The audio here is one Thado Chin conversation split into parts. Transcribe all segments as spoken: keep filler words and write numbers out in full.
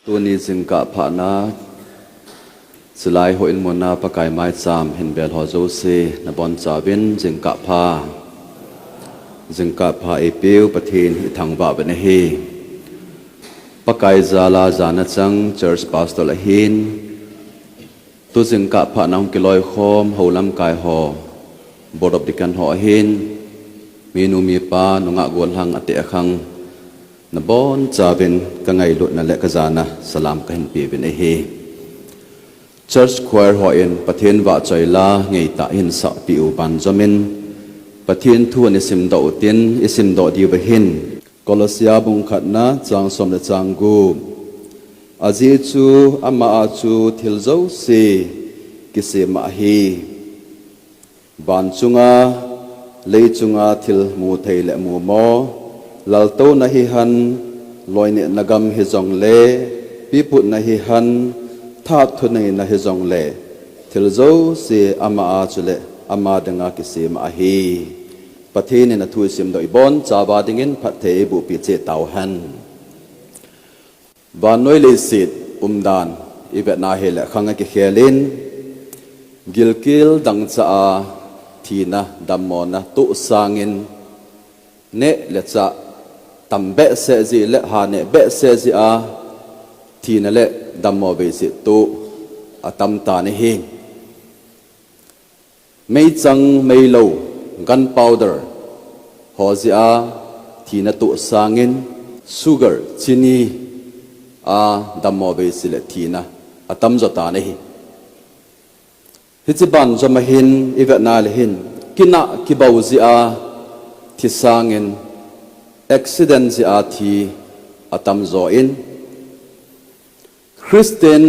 Tuni jingkah pha na, chulai houin muna Pakai maicham hin bel ho jouse, nabon chauvin jingkah pha. Jingkah pha eipeu Pathen ithangvah uvin ahi. Pakai jal a jana chang church pastor ahin, tu jingkah pha na hung kiloikhom hou lamkai ho, Board of Deacon ho ahin, minu mipa, nungah gollhang, ateh akhang, nabon chauvin kangailutna le kajana salam kahin peuvin ahi. Church choir hon Pathen vahchoi la ngeitah ihin sahpeh u banjomin, Pathen thu ana simdoh utin, isimdoh diu ahin. Kolose bung khatna chang som le chang gup. Ajeh chu ama a chu thil jouse kisem ahi. Van chunga, lei chunga thil muthei le mumo, laltouna hihen, loinehna gam hijongle, piputna hihen, thahat thuneina hijongle, thil jouse ama a chule ama dinga kisem ahi. Pathen in athu isimdoh ibon chauva dingin phatthei eiboh peh cheh tauhen. Vannoi leiset umdan ivetna hile khang a kikhelin, gilkel dangchah a thina dammona toh sangin, neh le chah tam behseh jeh le ha neh behseh jeh a thina le dammo vei jeh toh atam tan ahi. Meichang, meilou, gunpowder ho jeh a thina toh sangin, sugar, chini a dammo vei jeh le thina atamjo tan ahi. Hiche banjom a hin ivetna le hin, kinah kibou jeh a thi sangin, accident jeh a thi atamjo in, Christian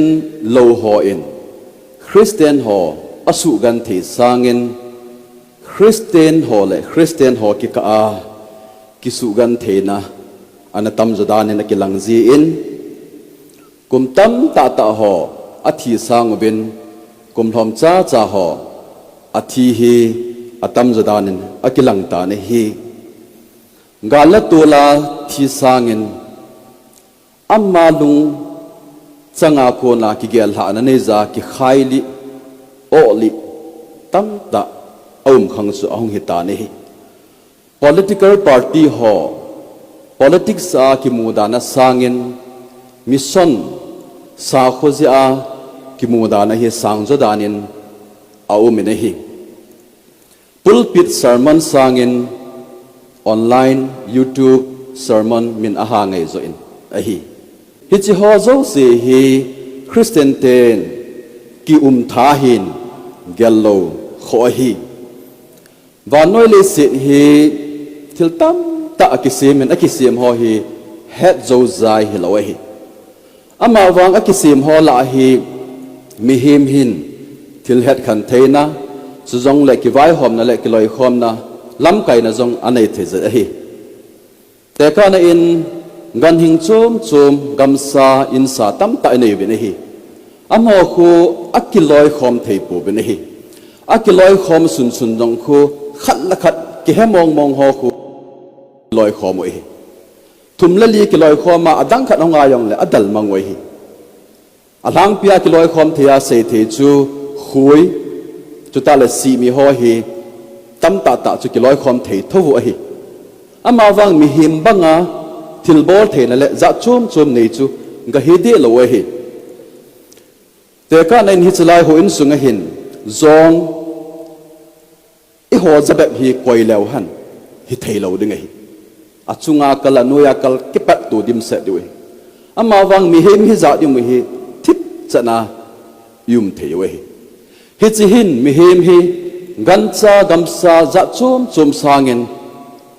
lou hon Christian ho asuhgenthei sangin, Christian ho le Christian ho kikah a kisuhgentheina ana tamjo danin akilang jin, kum tamtah tah ho athi sang uvin, kum lhom chacha ho athi hi atamjo danin akilang tan ahi. Gal le tol a thi sangin, ama lungchang a kona kigel lhahna neija kikhailih, ohlih tamtah aum khang chu ahung hitan ahi. Political party ho, politics a kimudana sangin, mission, sakho jeh a kimudana hi sangjo danin aumin ahi. Pulpit sermon sangin online, YouTube sermon min aha ngaijo in ahi. Hiche ho jouse hi Christian ten kium tha hin gellou kho ahi. Vannoi leiset hi thil tamtah akisemin, akisem ho hi hetjou jai hilou ahi. Amavang akisem ho lah a hi mihem hin thil hetkhen theina, chujongle kivaihomna le kiloikhomna, lamkaina jong anei thei jeh ahi. Tekahna in ganhing chom chom, gamsa, insa tamtah inei uvin ahi. Amaho khu akiloikhom thei pouvin ahi. Akiloikhom sunsun jong khu khat le khat kihe mong mong ho khu loikhom u ahi. Thum le li kiloikhom a, adang khat ahung a jongle adalmang u ahi. Alhangpia kiloikhom thei a seithei chu khui, chutah le simi ho hi tamtah tah chu kiloikhom thei thou u ahi. Amavang mihem banga thilbol theina le jat chom chom nei chu gahi dehlou u ahi. Tekahna in hiche lai houin sunga hin jong eiho jabep hi koi leu hen hithei lou ding ahi. Achunga kal, anoiya kal, kipattou dimset diu ahi. Amavang mihem hijat ium u hi thipchan a ium thei u ahi. Hiche hin mihem hi gancha gamsa jat chom chom sangin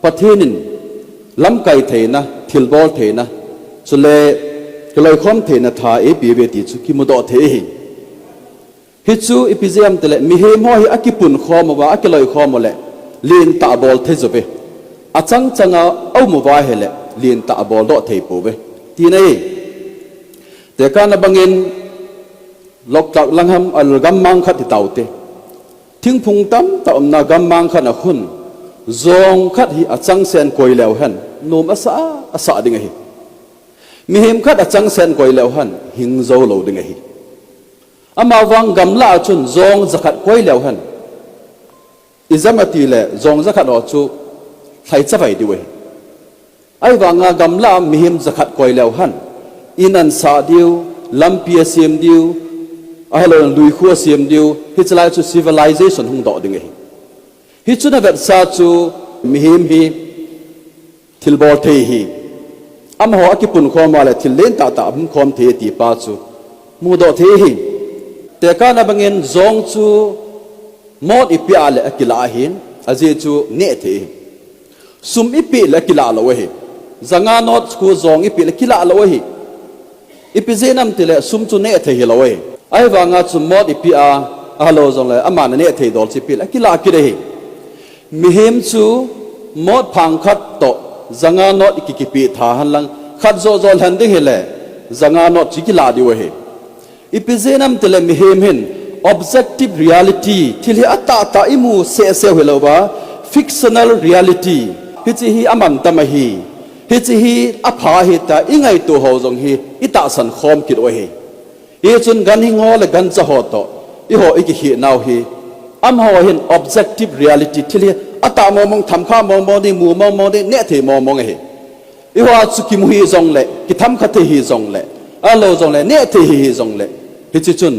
Pathen in lamkai theina, thilbol theina, chule kiloikhom theina tha eipeuve ti chu kimudoh thei ahi. Hichu ipi jeh ham itile, mihem ho hi akipunkhom uva, akiloikhom u le, lentah bol thei jouve. Achang changa aum uva ahile, lentah boldoh thei pouve, tina ahi. Tekahna bangin, Loktah lang ham, ahilou le gammang khat hitaute. Thingphung tamtah umna gammang khat a khun, jong khat hi achangseh in koi leu hen, nom asah, asah ding ahi. Mihem khat achangseh in koi leu hen, hing jou lou ding ahi. Amavang gamlah a chun jong jakhat koi leu hen, ijemati le jong jakhat ho chu lhai chavai diu ahi. Ahivanga gamlah a mihem jakhat koi leu hen, in asah diu, lampi asem diu, ahilouleh luikhu asem diu, hiche lai chu civilization hung doh ding ahi. Hichun avetsah chu mihem hi thilbol thei ahi. Amaho akipun khom uva le thil lentah tah ahung khom thei ti pa chu mudoh thei ahi. Tekahna bangin jong chu mot ipeh a le akilah ahin, ajeh chu neh thei ahi. Sum ipeh le akilah lou ahi. Janga not khu jong ipeh le kilah lou ahi. Ipi jeh ham itile sum chu neh thei hilou ahi. Ahivanga chu mot ipeh a, ahilou jongle aman aneh thei dol chu ipeh le akilah kit ahi. Mihem chu mot phang khat toh janga not iki kipeh tha henlang, khat joh joh lhen ding hile janga not chu ikilah diu ahi. Ipi jeh ham itile mihem hin objective reality, thil hi atahtah imu sehseh u hilouva, fictional reality, hiche hi amantam ahi, hiche hi apha ahi tia ingaito ho jong hi itahsan khom kit u ahi. Hichun ganhing ho le gancha ho toh eiho ikikhel nau hi, amaho hin objective reality, thil hi atah mong mong, thamkha mong mong ding, mu mong mong ding, neh thei mong mong ahi. Eiho chu kimu hih jongle, kithamkha thei hih jongle, ahilou jongle neh thei hih jongle, hiche chun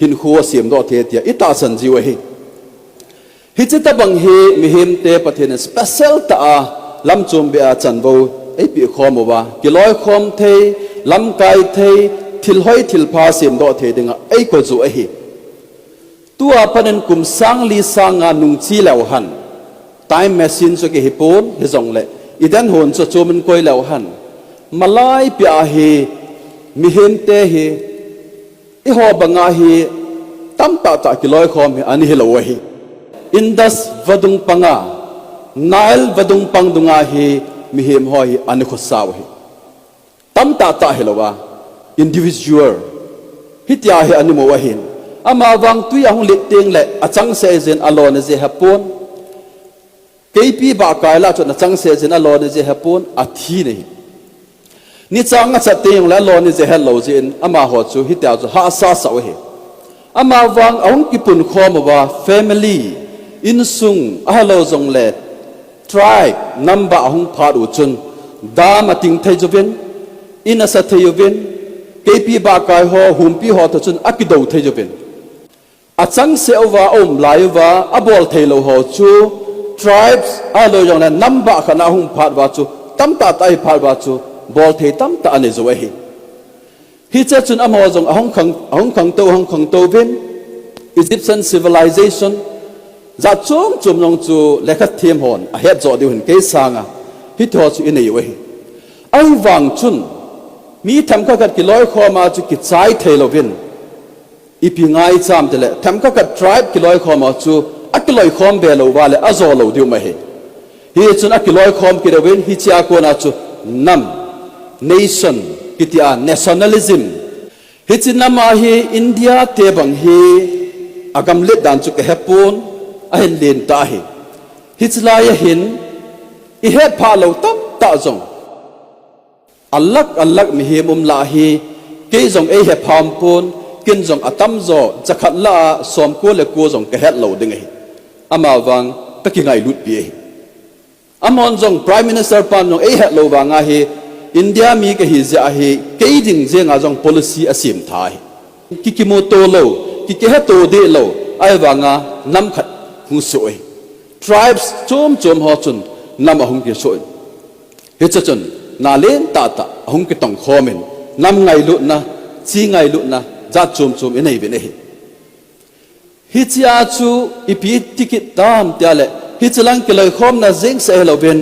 hinkho asemdoh thei tia itahsan jiu ahi. Hiche tobang hi mihemte Pathen in special tah a lamchom beh a chanvou eipeh khom uva, kiloikhom thei, lamkai thei, thil hoi thil pha semdoh thei dinga eikoiju ahi. Tua pat in kum sang li sang nga nung che leu hen, time machine chu kihi pon, hijongle Eden hon chu achom in koi leu hen, malai peh a hi mihemte hi eiho banga hi tamtah tah kiloikhom hi ana hilou ahi. Indus vadung panga, Nile vadung pang dunga hi mihem ho hi ana khosah u ahi. Tamtah tah hilouva, individual hitia hi ana um u ahin. Amavang twi ahung lit tengle achangseh jeh in alon aje hepon. Keipi bahkai lah chun achangseh jeh in alon aje hepon, athi ahi. Nichang achat teng jongle alon aje hetlou jeh in amaho chu hitia chu hahsa sah u ahi. Amavang ahung kipun khom uva, family, insung, ahilou jongle tribe, nam bah ahung phat u chun, dam ating thei uvin, in asa thei uvin, keipi bahkai ho, humpi ho toh chun akidou thei uvin. Achangseh uva, aum lai uva, abol theilou ho chu, tribes, ahilou jongle nam bah khat a ahung phat uva chu, tamtah tah ahi phat uva chu, bol thei tamtah anei jiu ahi. Hiche chun amaho jong ahung khang, ahung khangtou, ahung khangtou uvin, Egyptian civilization, jat chom chom jong chu lekhathem hon ahet joh diu ahin kei sanga, hitiho chu inei u ahi. Ahivang chun, mi themkhat khat kiloikhom a chu kichai theilouvin, ipi ngaichat ham itile, themkhat khat tribe kiloikhom a chu akiloikhom be lou uva le ajo lou diu ahi. Hichun akiloikhom kit uvin, hichea kona chu nam, nation, kitia nationalism. Hiche nam a hi India te bang hi agamlet dan chu kahepon, ahin lentah ahi. Hiche lai a hin ihetphah lou tamtah jong alakh alakh mihem um lah hi, kei jong eihepham pon, ken jong atamjo jakhat lah a somko le ko jong kahet lou ding ahi. Amavang kakingailutpi ahi. Amahon jong Prime Minister pan jong eihet lou vanga hi, India mi kahi jeh a hi, kei ding jenga jong policy asem tha ahi. Kikimuto lou, kikiheto deh lou, ahivanga nam khat hung soh ahi. Tribes chom chom ho chun nam ahung kisoh in, hiche chun na lentah tah ahung kitong khom in, nam ngailutna, chi ngailutna jat chom chom inei uvin ahi. Hichea chu ipi tikit tam tia le, hiche lang kiloikhomna jengseh hilouvin,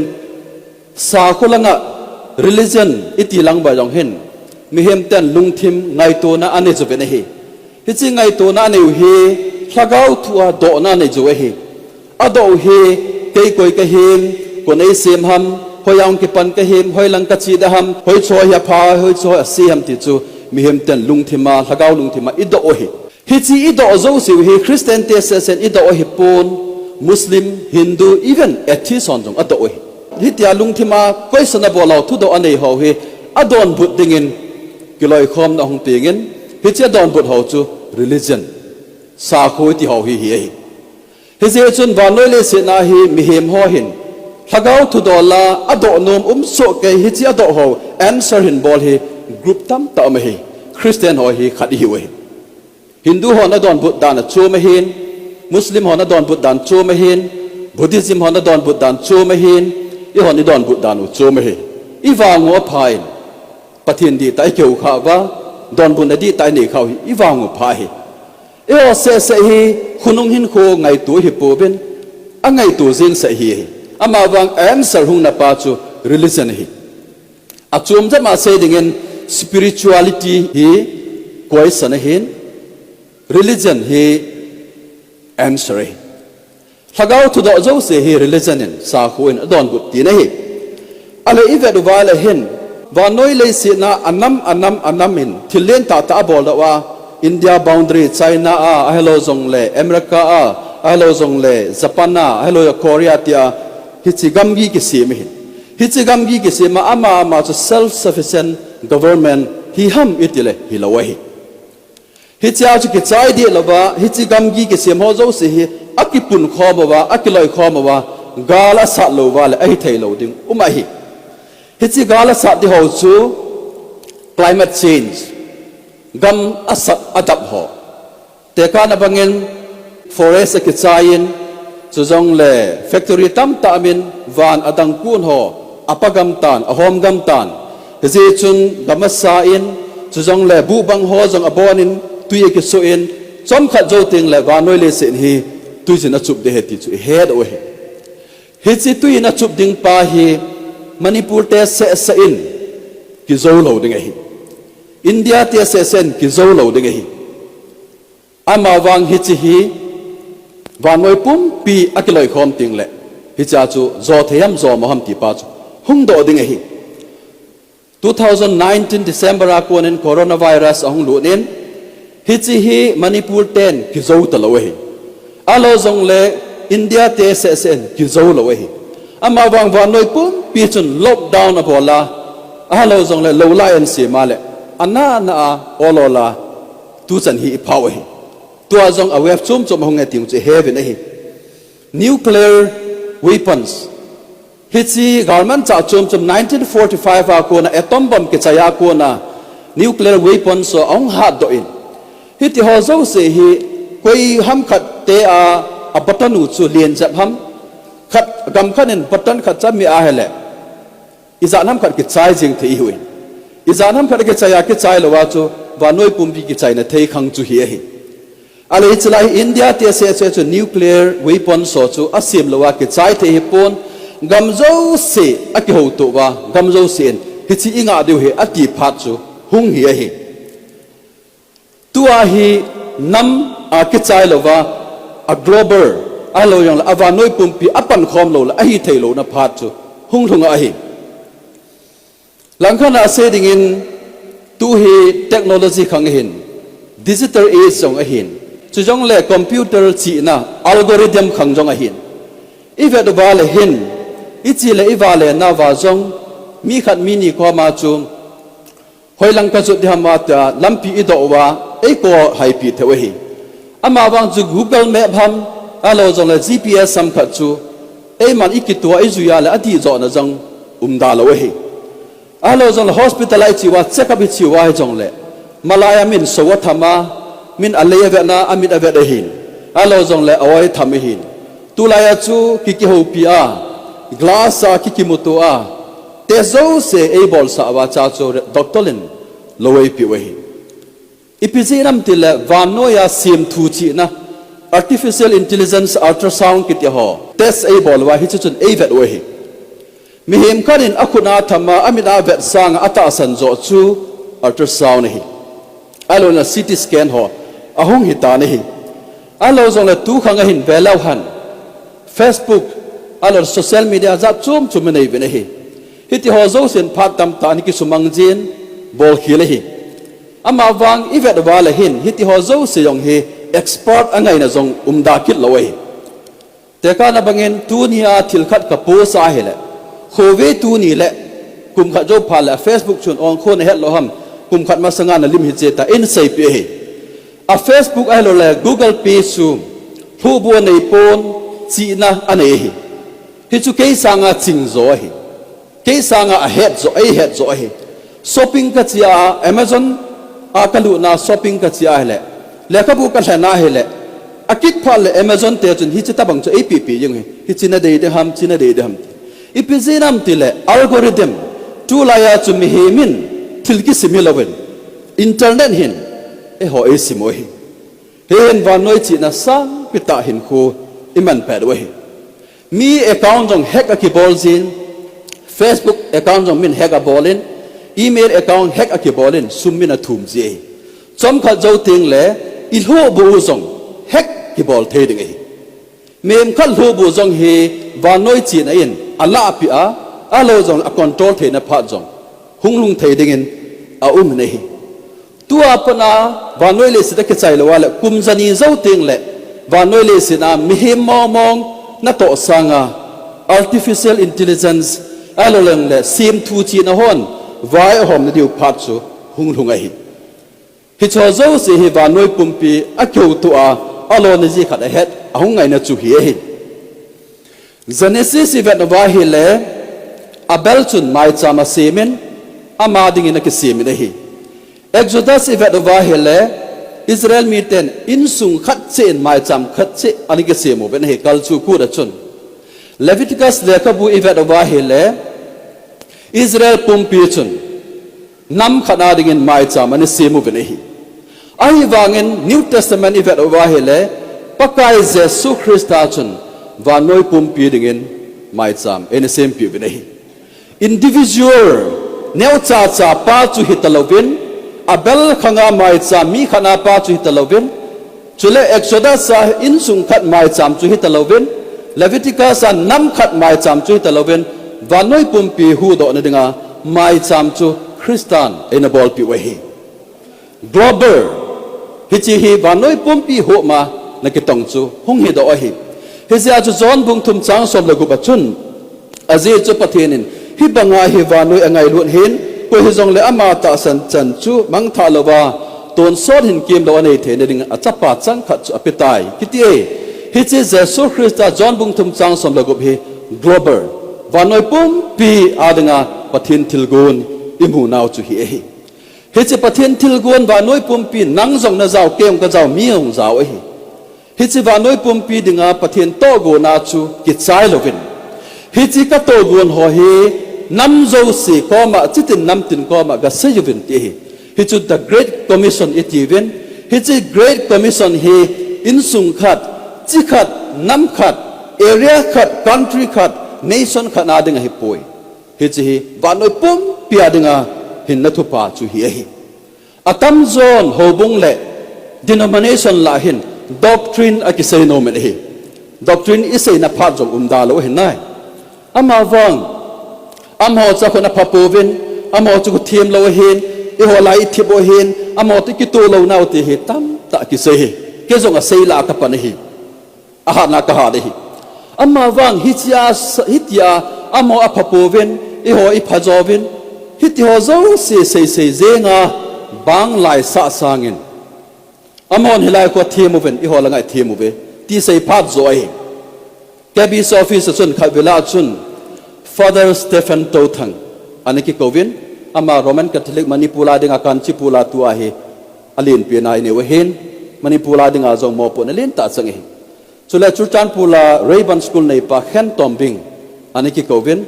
sakho langa religion iti lang uva jong hin, mihem ten lungthim ngaitona anei jiuvin ahi. Hiche ngaitona anei u hi, lhagao thu a dohna anei jiu ahi. Adoh u hi, kei koi kahim, koin eisem ham, hoiya hung kipan kahim, hoilang kache ding ham, hoiche hi apha, hoiche hi ase ham ti chu, mihem ten lungthim a, lhagao lungthim a idoh u ahi. Hiche idoh jouseu hi Christian te sehseh in idoh u ahipon, Muslim, Hindu, even atheist hon jong adoh u ahi. Hitia lungthim a question abol ho, thudoh anei ho hi, adonbut dingin kiloikhomna hung pengin, hiche adonbut ho chu religion, sakho iti ho hi hi ahi. Hijeh chun vannoi leiset a hi mihem ho hin lhagao thudol a adoh nom um soh kei, hiche adoh ho answer hin bol hi group tamtah um ahi. Christian ho hi khat ihiu ahi. Hindu hon adonbut dan achom ahin, Muslim hon adonbut dan chom ahin, Buddhism hon adonbut dan chom ahin, eihon idonbut dan u chom ahi. Ivang u aphan, Pathen dihtah ikihou khah uva, donbutna dihtah inei khah u hi ivang u pha ahi. Eiho seh seh hi khonung hinkho ngaito ihipouvin, angaito jeng seh hi ahi. Amavang answer hungna pa chu religion ahi. Achom jep a sei dingin spirituality hi question ahin, religion hi answer ahi. Lhagao thudoh jouse hi religion in, sakho in adonbut tina ahi. Ahile ivet uva le hin, vannoi leiset a anam, anam, anam in thil lentah tah aboldoh a, India boundary, China a, ahilou jongle America a, ahilou jongle Japan a, ahilou Korea tia, hiche gamgi kisem ahin. Hiche gamgi kisem a ama ama chu self sufficient government hi ham itile hilou ahi. Hichea chu kichai deh louva, hiche gamgi kisem ho jouse hi akipunkhom uva, akiloikhom uva, gal asat louva le ahithei lou ding um ahi. Hiche gal asat ding ho chu climate change, gam asat adap ho. Tekahna bangin forest akichai in, chujongle factory tamtah aumin, van adang kon ho apa gam tan, ahom gam tan. Hijeh chun gam asa in, chujongle buhbang ho jong abon in, tui akisoh in, chomkhat jou tengle vannoi leiset hi tuijin achup ding ahi ti chu ihet u ahi. Hiche tuijin achup ding pa hi Manipur te seh seh in kijou lou ding ahi. India te seh seh in kijou lou ding ahi. Amavang hiche hi vannoi pumpi akiloikhom tengle, hichea chu jo thei ham, jo mo ham ti pa chu hungdoh ding ahi. Two thousand nineteen December a konin coronavirus ahung lut in, hiche hi Manipur ten kijou talou ahi. Ahilou jongle India te seh seh in kijou lou ahi. Amavang vannoi pumpi chun lockdown abol a, ahilou jongle lou lai ahin sem a le, ana ana a ol ol a tuchan hi iphau ahi. Tua jong a wave chom chom ahung e ti chu iheuvin ahi. Nuclear weapons. Hiche galmanchah chom chom nineteen forty-five a kona atom bomb kichai a kona nuclear weapons ho ahung hatdoh in, hiti ho jouse hi koi ham khat te a, a button u chu len jep ham, khat, gam khat in button khat cham mi ahile, ijat ham khat kichai jeng thei ihiuvin. Ijat ham khat kichai a, kichai louva chu vannoi pumpi kichaina thei khang chu hi ahi. Ahile hiche lai hi India te seh seh chu nuclear weapons ho chu asem louva kichai thei hipon, gam jouse akihouto uva, gam jouse in hiche ingah diu ahi ati phat chu hung hi ahi. Tua hi nam a kichai louva, a global, ahilou jongle avannoi pumpi apankhom lou le ahithei louna phat chu hung lhung ahi. Langkhat a sei dingin, tu hi technology khang ahin, digital age jong ahin, chujongle computer chihna algorithm khang jong ahin. Ivet uva le hin, iche le ivalena uva jong, mi khat mi ni koma chu, hoilang kajot ding ham tia lampi idoh uva, eiko haipi theiu ahi. Amavang chu Google Map ham, ahilou jongle G P S ham khat chu, eiman ikitoh a ijui a le adihjohna jong umda lou ahi. Ahilou jongle hospital a icheuva, check up icheuva hijongle, malai a min so atham a, min alei avetna, amit avet ahin. Ahilou jongle a-oi atham ahin. Tulai a chu ki kihoupi a, glass a ki kimuto a, test jouse eibolsah uva chu doctor in lou eipeu ahi. Ipi jeh ham itile vannoi a semthu chihna, artificial intelligence, ultrasound kiti ho test eibol uva hiche chun eivet u ahi. Mihem khat in akhut a atham a, amit a avet sanga atahsan joh chu ultrasound ahi. Ahiloule C T scan ho ahung hitan ahi. Ahilou jongle tukhang ahin velou hen, Facebook, ahilou social media jat chom chom inei uvin ahi. Hitiho jousen phat tamtah in kisumang jin, bolkhel ahi. Amavang ivet uva le hin, hitiho jouse jong hi expert angaina jong umda kit lou ahi. Tekahna bangin tunia thil khat ka post ahile, khove tuni le Kum khat jou phat le a Facebook chun ong khon ahet lou ham. Kum khat masanga na lim hi che ta in seipi ahi. A Facebook ahilou le Google Pay chu lhubu anei pon chihna anei ahi. Hichu kei sanga ching jo ahi. Kei sanga ahet jo, eihet jo ahi. Shopping ka chia Amazon a ka lutna shopping ka chia ahile. Lekhabu ka lhena ahile. Akit phat le Amazon te chun hichi tabang chu eipipi jing hi. Hichi na dei de ham, chi na dei de ham. Ipi jeh ham tile algorithm tulaiya chu mihem in thil kisim hilouvin. Internet hin eiho eisim u ahi. Hihin vannoi chihna sangpi tah hinkho iman pet u ahi. Mi account jong hack akibol jin, Facebook account jong min hack abolin, email account hack akibolin, sum min athum ji ahi. Chomkhat jou teng le, ilhubu u jong hack kibol thei ding ahi. Mihem khat lhubu jong hi vannoi chihna in alahpeh a, alou jong a control theina phat jong hung lhung thei dingin aum in ahi. Tua pat a vannoi leiset a kichai lou a le kum jani jou teng le vannoi leiset a mihem mong mong natoh sanga artificial intelligence ahilou leng le semthu chihna hon vai ahomna diu phat chu hung lhung ahi. Hicho jouse hi vannoi pumpi akihoto a, alona ji khat ahet, ahung ngaina chu hi ahi. Genesis ivet uva ahile, Abel chun maicham asemin, ama dingin akisemin ahi. Exodus ivet uva ahile, Israel miten insung khat cheh in maicham khat cheh ana kisem uvin ahi, kalchuh kut a chun. Leviticus lekhabu ivet uva ahile, Israel pumpi chun nam khat a dingin maicham ana sem uvin ahi. Ahivangin New Testament ivet uva ahile, Pakai Jesu Christa chun vannoi pumpi dingin maicham eina sempeh uvin ahi. Individual, neocha cha pa chu hitalouvin, Abel khanga maicham mi khat a pa chu hitalouvin, chule Exodus a insung khat maicham chu hitalouvin, Leviticus a nam khat maicham chu hitalouvin, vannoi pumpi huhdohna dinga maicham chu Christan eina bolpeh u ahi. Global, hiche hi vannoi pumpi huhma na kitong chu hung hidoh ahi. Hijeh a chu John bung thum chang som le gup a chun, ajeh chu Pathen in, hibanga hi vannoi angailut ahin, koi hijongle ama tahsan chan chu mangthah louva, tonsot hinkemlou anei theina ding a chapa changkhat chu apetai, kiti e. Hiche Jesu Christa John bung thum chang som le gup hi global, vannoi pumpi a dinga Pathen thilgon imunau chu hi ahi. Hiche Pathen thilgon vannoi pumpi nang jong najao, kei jong kajao, mi jong jao ahi. Hiche vannoi pumpi dinga Pathen tohgona chu kichai louvin, hiche katohgon ho hi nam jouse koma, chitin namtin koma gasei uvin ti ahi. Hichu the Great Commission itiuvin, hiche Great Commission hi insung khat, chi khat, nam khat, area khat, country khat, nation khat a ding ahipoi. Hiche hi vannoi pumpi a dinga hinna thupha chu hi ahi. Atamjon houbung le denomination lah hin doctrine akisei nomin ahi. Doctrine iseina phat jong umda lou ahi nai. Amavang, amaho chu akhut aphapouvin, amaho chu themlou ahin, eiho lah ithip u ahin, amaho toh kitoh lounau ti hi tamtah kisei hi. Kei jong asei lah a kapan ahi. Ahatna kahat ahi. Amavang hichea, hitia amaho aphapouvin, eiho iphajouvin, hitiho jouse seisei jenga banglai sah sangin, amahon hilai khu athemuvin, eiho langa ithemuvin ti sei phat joh ahi. KBC office a chun khatvela chun Father Stephen Touthang ana kikouvin, ama Roman Catholic Manipur a dinga Kanchipur a tua hi alenpina ineiu ahin, Manipur a dinga jong mopohna lentah chang ahi. Chule Churachandpur a Rayburn School neipa Khentombing ana kikouvin,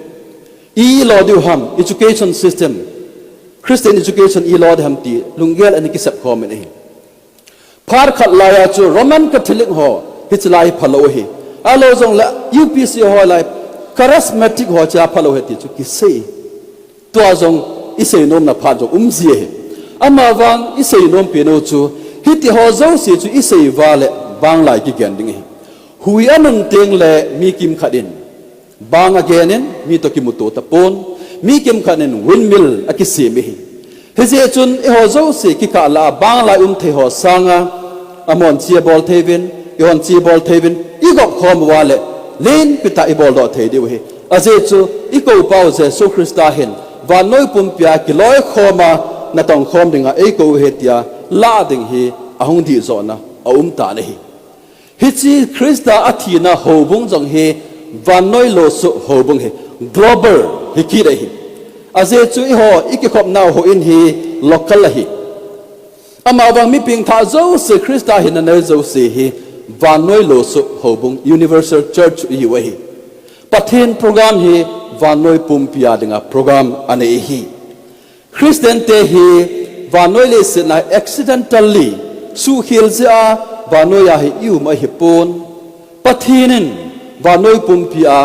ilo diu ham education system, Christian education ilo diu ham ti lunggel ana kisep khomin ahi. Phat khat laiya chu Roman Catholic ho hiche lai phalou ahi. Ahilou jongle UPC ho lai charismatic ho hichea phalou ahi ti chu kisei. Tua jong isei nomna phat jong umji ahi. Amavang isei nompinau chu hitiho jouse chu isei uva le banglai kigen ding ahi. Hui anung tengle mi kimkhat in bang agenin mi toh kimuto tapon, mi kimkhat in windmill akisem ahi. Hijeh chun eiho jouse kikah lah a banglai umthei ho sanga amahon che abol theiuvin, eihon che abol theiuvin, igop khom uva le lenpitah iboldoh thei diu ahi. Ajeh chu ikoupau Jesu Christa hin vannoi pumpia kiloikhoma natongkhom dinga eikou ahi tia lah ding hi ahung dihjona aumtan ahi. Hiche Christa athina houbung jong hi vannoi losuh houbung ahi, global hi kit ahi. Ajeh chu eiho ikikhopnau houin hi local ahi. Amavang mi pengthah jouse, Christa hinna nei jouse hi vannoi losuh houbung, universal church ihiu ahi. Pathen program hi vannoi pumpia dinga program anei ahi. Christian te hi vannoi leiset a accidentally suhkhel jeh a vannoiya hi ium ahipon, Pathen in vannoi pumpia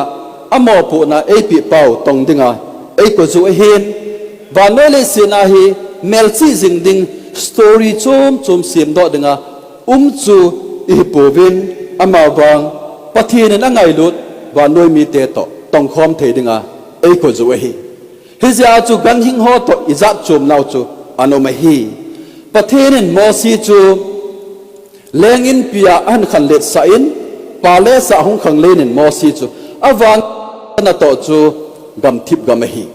amopohna eipeh pau tong dinga eikoiju ahin, vannoi leiset a hi melchih jing ding story chom chom semdoh dinga um chu ihipouvin, amavang Pathen in angailut vannoi mite toh tongkhom thei dinga eikoiju ahi. Hijeh a chu ganhing ho toh ijat chomnau chu ana um ahi. Pathen in Mosi chu leng inpia ahin khanletsah in, palace a ahung khanlen in Mosi chu avan natoh chu gamthip gam ahi.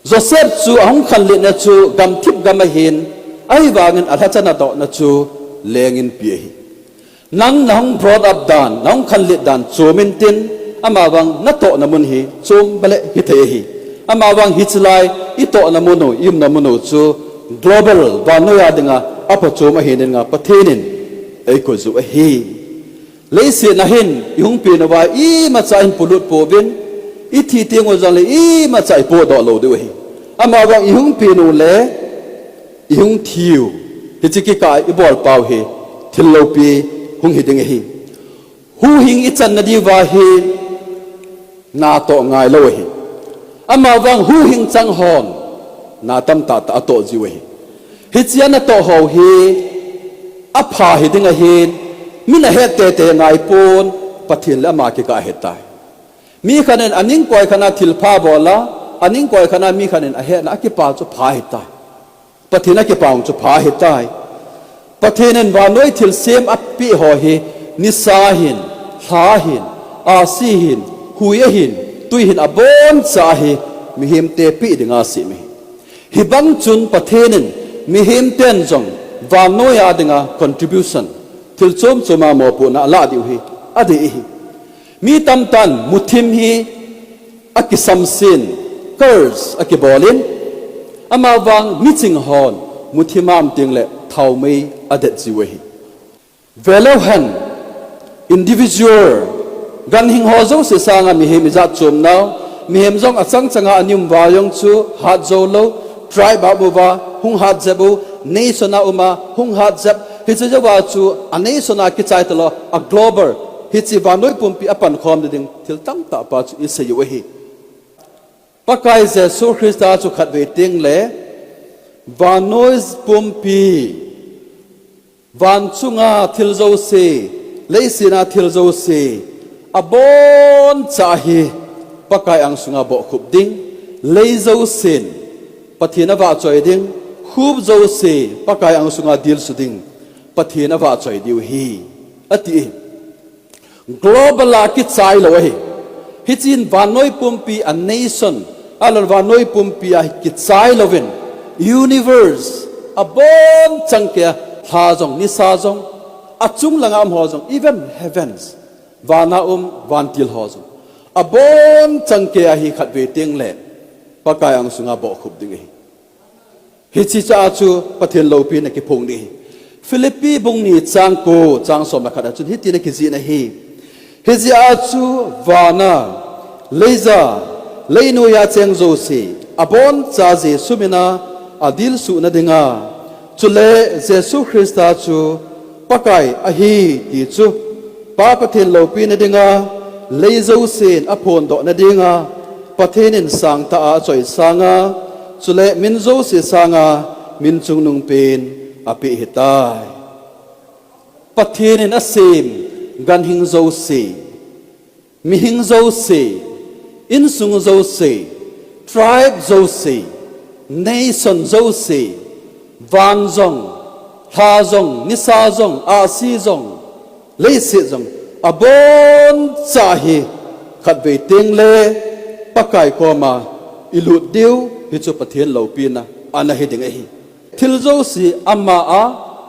Joseph chu ahung khanletna chu gamthip gam ahin, ahivangin alhacha nadohna chu leng inpi ahi. Nang nahung brought up dan, nahung khanlet dan chom intin, amavang natohna mun hi chom bale hithei ahi. Amavang hiche lai itohna mun u, iumna mun u chu global vannoiya dinga aphachom ahi dinga Pathen in eikoiju ahi. Leiset a hin ihung pen uva imacha hin polut pouvin, ithi teng u jongle imacha ipodoh lou diu ahi. Amavang ihung pen u le ihung thiu, hiche kikah a ibol pau hi thil loupi hung hiding ahi. Huhhing ichanna diuva hi natoh ngailou ahi. Amavang huhhing chang hon na tamtah tah atoh jiu ahi. Hiche anatoh ho hi apha hiding ahin, min ahet teitei ngaipon, Pathen le ama kikah ahetai. Mi khat in aning koi khat a thilpha bol a, aning koi khat a mi khat in ahetna akipa chu pha ahitai. Pathen akipah chu pha ahitai. Pathen in vannoi thilsem apeh ho hi nisa hin, lha hin, ahsi hin, hui ahin, tui hin aboncha hi mihemte peh dinga asem ahi. Hibang chun Pathen in mihemten jong vannoiya dinga contribution, thil chom choma mopohna alah diu hi adei ahi. Mi tamtah in muthim hi akisamsen, curse akibolin, amavang miching hon muthim a um tengle thaomei adet jiu ahi. Veleu hen, individual, ganhing ho jouse sanga mihem ijat chomnau, mihem jong achang changa ana um uva jong chu hat joulou, tribe a um uva hung hat jep u, nation a um a hung hat jep, hiche jouva chu a nation a kichai talou, a global, hiche vannoi pumpi apankhom ding thil tamtah pa chu isei u ahi. Pakai Jesu Christa chu khatvei tengle vannoi pumpi, van chunga thil jouse, leiset a thil jouse, aboncha hi Pakai angsunga bohkhup ding, lei jousen Pathen avahchoi ding, khup jouse Pakai angsunga dilsu ding, Pathen avahchoi diu ahi, ati. Global a kichai lou ahi. Hichun vannoi pumpi a nation, ahilouleh vannoi pumpi a kichai louvin, universe, abonchan keiya lha jong, nisa jong, achung langa um ho jong, even heavens, vana um vantil ho jong, abonchan keiya hi khatvei tengle Pakai angsunga bohkhup ding ahi. Hiche cha chu Pathen loupina kiphong ding ahi. Philippi bung ni chang ko, chang som le khat a chun hitin akijih in ahi. Hijeh a chu vana, leija, leinoiya cheng jouse, aboncha Jesu mina adilsuh nadinga, chule Jesu Christa chu Pakai ahi ti chu, Pa Pathen loupina dinga, lei jousen aphondoh nadinga, Pathen in sangtah a achoi sanga, chule min jouse sanga, min chungnungpen apeh ahitai. Pathen in asem ganhing jouse, mihing jouse, insung jouse, tribe jouse, nation jouse, van jong, lha jong, nisa jong, ahsi jong, leiset jong, aboncha hi khatvei tengle Pakai koma ilut diu, hichu Pathen loupina ana hi ding ahi. Thil jouse ama a,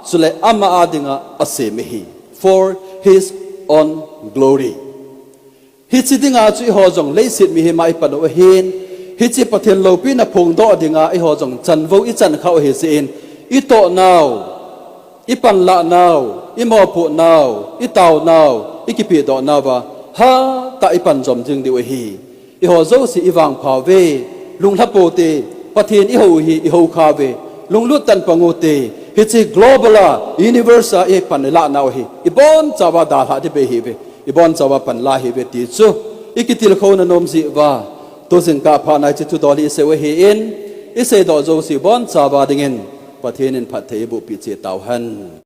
chule ama a dinga asem ahi. For his own glory. Hiche dinga chu eiho jong leiset mihem a ipan u ahin, hiche Pathen loupina phongdoh dinga eiho jong chanvou ichan khah u ahi jeh in, itoh nau, ipanlah nau, imopoh nau, itao nau, ikipehdoh nauva, hatah a ipan jom jing diu ahi. Eiho jouse ivangpha uve, lunglha pou te, Pathen ihou u hi, ihou kha uve, lunglut tan pang u te, hiche global a, universe a ipan ilah nau hi, ibonchauva dalhah ding beh ahiuve, ibonchauva panla ahiuve ti chu ikitilkhouna nom jeh uva, tu jingkah phat a hiche thudol hi isei u ahin, iseidoh jouse ibonchauva dingin Pathen in phatthei eiboh peh cheh tauhen.